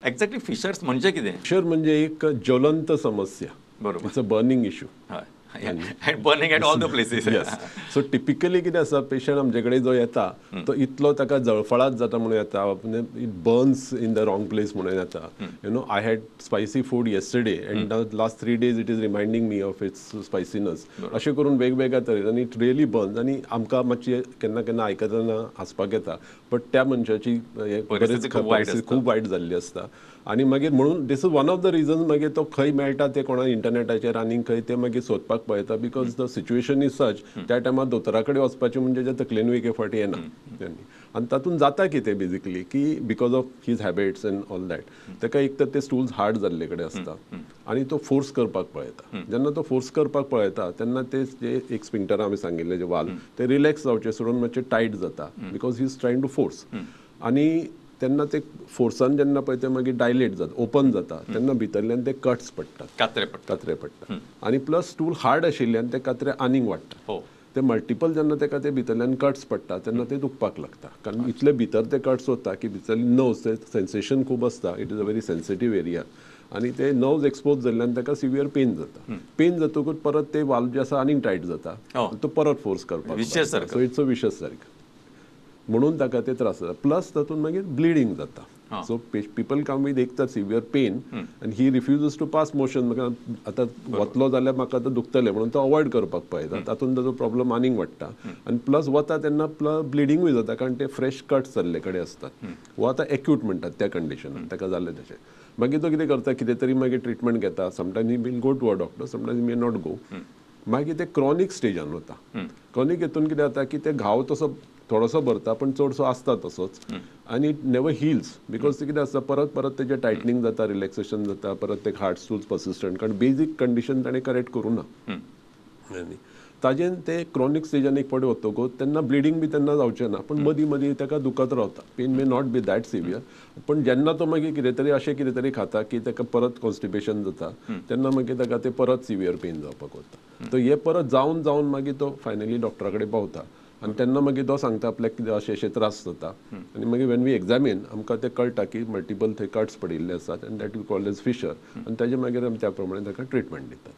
Exactly fishers म्हणजे कितें? Fisher म्हणजे एक ज्वलंत समस्या. बरोबर. It's a burning issue. हय, and burning at all the places. Yes, so typically कितें आसा, पेशंट आमचे कडेन जो येता तो इतलो ताका जळफळाट जाता म्हणून येता, it burns in the wrong place म्हणून येता. I had spicy food yesterday and the last 3 days it is reminding me of its spiciness, अशें करून वेगवेगळ्या तरेन आनी it really burns. आनी आमकां मातशी केन्ना केन्ना आयकतना हांसपाक येता, बट त्या मनशाची हे परिस्थिती बरेच खूब वायट परिस्थिती आसता. खूब वायट जाल्ली आसता. आनी मागीर म्हणून this is one of the reason मागीर तो खंय मेळटा ते कोणा इंटरनेटाचेर आनीक खंय ते मागीर सोदपाक पळयता, because the situation is such, त्या टायमार दोतोरा कडेन वचपाचें म्हणजे तेच्या तकलेनूय एके फावटी येना. आनी तातूंत जाता कितें बेजिकली की because of his habits and all that, ताका एक तर ते स्टूल्स हार्ड जाल्ले कडेन आसता आनी तो फोर्स करपाक पळयता. जेन्ना तो फोर्स करपाक पळयता तेन्ना ते जे एक स्पिंक्टर आमी सांगिल्ले जे वाल ते रिलॅक्स जावचे सोडून मातशे टायट जाता, because he is trying to force. आनी तेन्ना ते फोर्सान जेन्ना पळय ते मागीर डायलेट जाता, ओपन जाता, तेन्ना भितरल्यान ते कट्स पडटात. कात्रे पडटा. कात्रे पडटा आनी प्लस स्टूल हार्ड आशिल्ल्यान ते कात्रे आनीक वाडटा. ते मल्टिपल जेन्ना ताका ते भितरल्यान कट्स पडटा तेन्ना ते दुखपाक लागता, कारण इतले भितर ते कट्स वता की भितरले नर्व्स ते सेन्सेशन खूब आसता. It is a very sensitive area आनी ते नर्व्स एक्सपोज जाल्ल्यान ताका सिवियर पेन जाता. पेन जातकूच परत ते वाल्व जे आसा आनीक टायट जाता. तो परत फोर्स करपाक. Vicious circle. So it's a vicious circle म्हणून ताका ते त्रास जाता. प्लस तातूंत मागीर ब्लिडींग जाता. सो पिपल कम विथ एक तर सिवियर पेन आनी he refuses to pass motion. म्हाका आतां वतलो जाल्यार म्हाका आतां दुखतलें म्हणून तो अवॉयड करपाक पळयता. तातूंत ताजो प्रॉब्लम आनीक वाडटा आनी प्लस वता तेन्ना प्लस ब्लिडींगूय जाता, कारण ते फ्रेश कट्स जाल्ले कडेन आसतात. वो आतां एक्यूट म्हणटात त्या कंडिशनान ताका जाल्लें तशें. मागीर तो कितें करता, कितें तरी मागीर ट्रिटमेंट घेता. Sometime he will go to a doctor, sometime may not go. मागीर ते क्रॉनीक स्टेजान वता. क्रॉनीक हितून कितें जाता की ते घाव तसो थोडोसो भरता पण चडसो आसता तसोच आनी it never hills, because ते कितें आसता, परत परत तेजें टायटनींग जाता, रिलॅक्सेशन जाता, परत ते हार्ड स्टूल्स पर्सिस्टंट, कारण बेजीक कंडिशन ताणें करेक्ट करूं ना. आनी ताजेन ते क्रॉनीक स्टेजान एक फावटी वतकूच तेन्ना ब्लिडींग बी तेन्ना जावचें ना, पण मदीं मदीं ताका दुखत रावता. Pain may not be that severe, पण जेन्ना तो मागीर कितें तरी अशें कितें तरी खाता की ताका परत कॉन्स्टिपेशन जाता, तेन्ना मागीर ताका ते परत सिवियर पेन जावपाक वता. तर हे परत जावन जावन मागीर तो फायनली डॉक्टरा कडेन पावता आनी तेन्ना मागीर तो सांगता आपल्याक कितें अशें अशें त्रास जाता. आनी मागीर when we examine आमकां तें कळटा की मल्टिपल थंय कट्स पडिल्ले आसात and that we call as fissure. आनी ताजे मागीर आमी त्या प्रमाणे ताका ट्रिटमेंट दितात.